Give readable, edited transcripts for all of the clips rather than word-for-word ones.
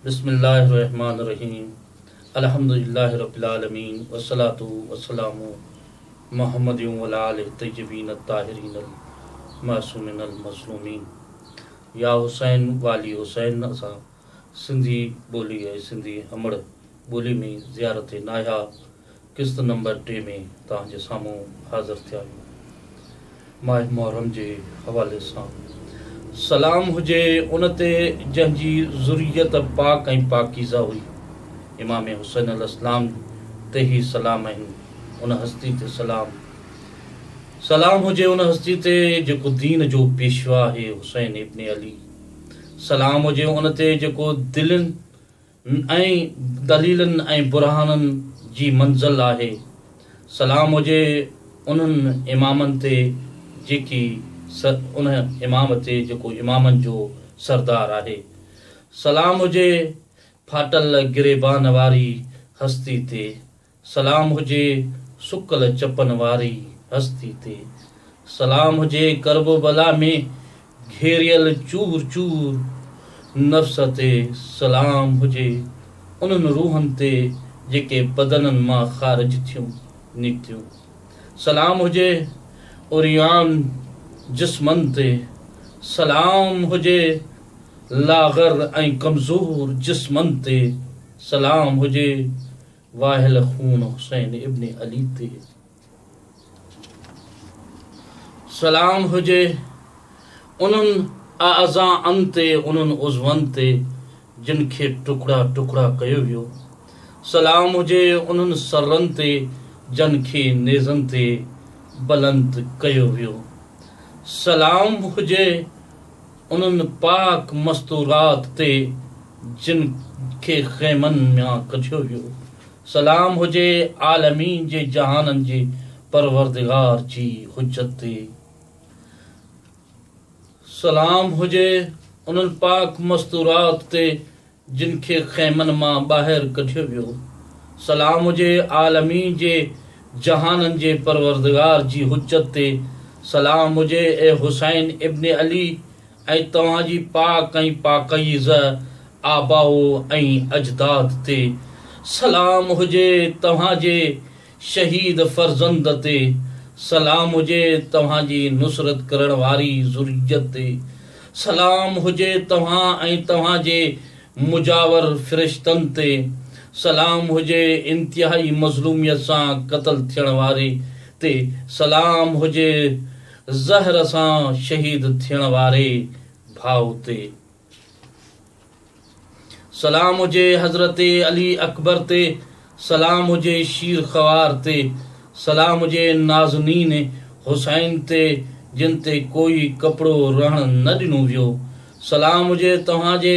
بسم الله الرحمٰن الرحيم الحمد لله رب العالمين والصلوة والسلام محمد وعلي آله الطيبين الطاهرين المعصومين المظلومين يا حسين والي حسين اسان سنڌي ٻولي ۽ سنڌي امڙ ٻولي ۾ زيارت ناهيا قسط نمبر ٽي ۾ توهان جي سامهون حاضر ٿيا آهيون. ماه محرم جي حوالي سان سلام هجي ان تي جنهن جي ذريت پاڪ ۽ پاڪيزه هئي. امام حسين عليه السلام تي هي سلام آهن، ان هستي تي سلام. سلام هجي ان هستي تي جيڪو دين جو پيشوا آهي حسين ابن علي. سلام هجي ان تي جيڪو دلين ۽ دليلن ۽ برهانن جي منزل آهي. سلام هجي انهن امامن تي جيڪي ان امام تي جيڪو امامن جو سردار آهي. سلام هجي ڦاٽل گريبان واري هستي تي. سلام هجي سڪل چپن واري هستي تي. سلام هجي ڪرب و بلا ۾ گهيريل چور چور نفس تي. سلام هجي انهن روحن تي جيڪي بدنن مان خارج ٿيون نڪتيون. سلام هجي عريان جسمن تي. سلام هجي لاغر ۽ ڪمزور جسمن تي. سلام هجي واهل خون حسين ابن علي تي سلام هجي انهن اعضاءن تي انهن عضون تي جن کي ٽڪڙا ٽڪڙا ڪيو ويو سلام هجي انهن سرن تي جن کي نيزن تي بلند ڪيو ويو سلام هجي انهن پاڪ مستورات تي جن کي خيمن مان ڪڍيو ويو. سلام هجي عالمين جي جهانن جي پروردگار جي حجت تي. سلام هجي انهن پاڪ مستورات تي جن کي خيمن مان ٻاهر ڪڍيو ويو. سلام هجي عالمين جي جهانن جي پروردگار جي حجت تي. سلام هجي اي حسين ابن علي ۽ توهان جي پاڪ ۽ پاڪيزه آباء ۽ اجداد تي. سلام هجي توهان جي شهيد فرزند تي سلام هجي توهان جي نصرت ڪرڻ واري ذريت تي سلام هجي توهان ۽ توهان جي مجاور فرشتن تي سلام هجي انتهائي مظلوميت سان قتل ٿيڻ واري تي سلام هجي زهر سان شهيد ٿيڻ واري ڀاء تي. سلام هجي حضرت علي اڪبر تي، سلام هجي شير خوار تي، سلام هجي نازنين حسين تي جن تي ڪوئي ڪپڙو رهڻ نه ڏنو ويو، سلام هجي توهان جي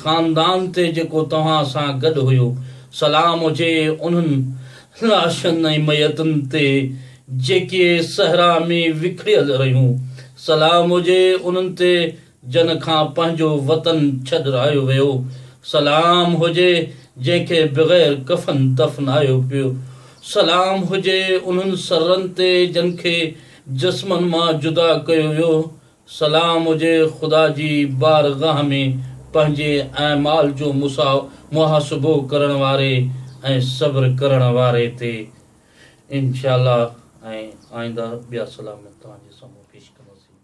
خاندان تي جيڪو توهان سان گڏ هيو، سلام هجي انهن لاشن ۽ ميتن تي جيڪي صحرا ۾ وکريل رهيون، سلام هجي انهن تي جن کان پنهنجو وطن ڇڏرايو ويو، سلام هجي جنهن کي بغير ڪفن دفنايو پيو، سلام هجي انهن سرن تي جن کي جسمن مان جدا ڪيو ويو، سلام هجي خدا جي بارگاهه ۾ پنهنجي اعمال جو محاسبو ڪرڻ واري ۽ صبر ڪرڻ واري تي. انشاء الله ۽ آئنده ٻيا سلام توهان جي سامهون پيش ڪنداسين.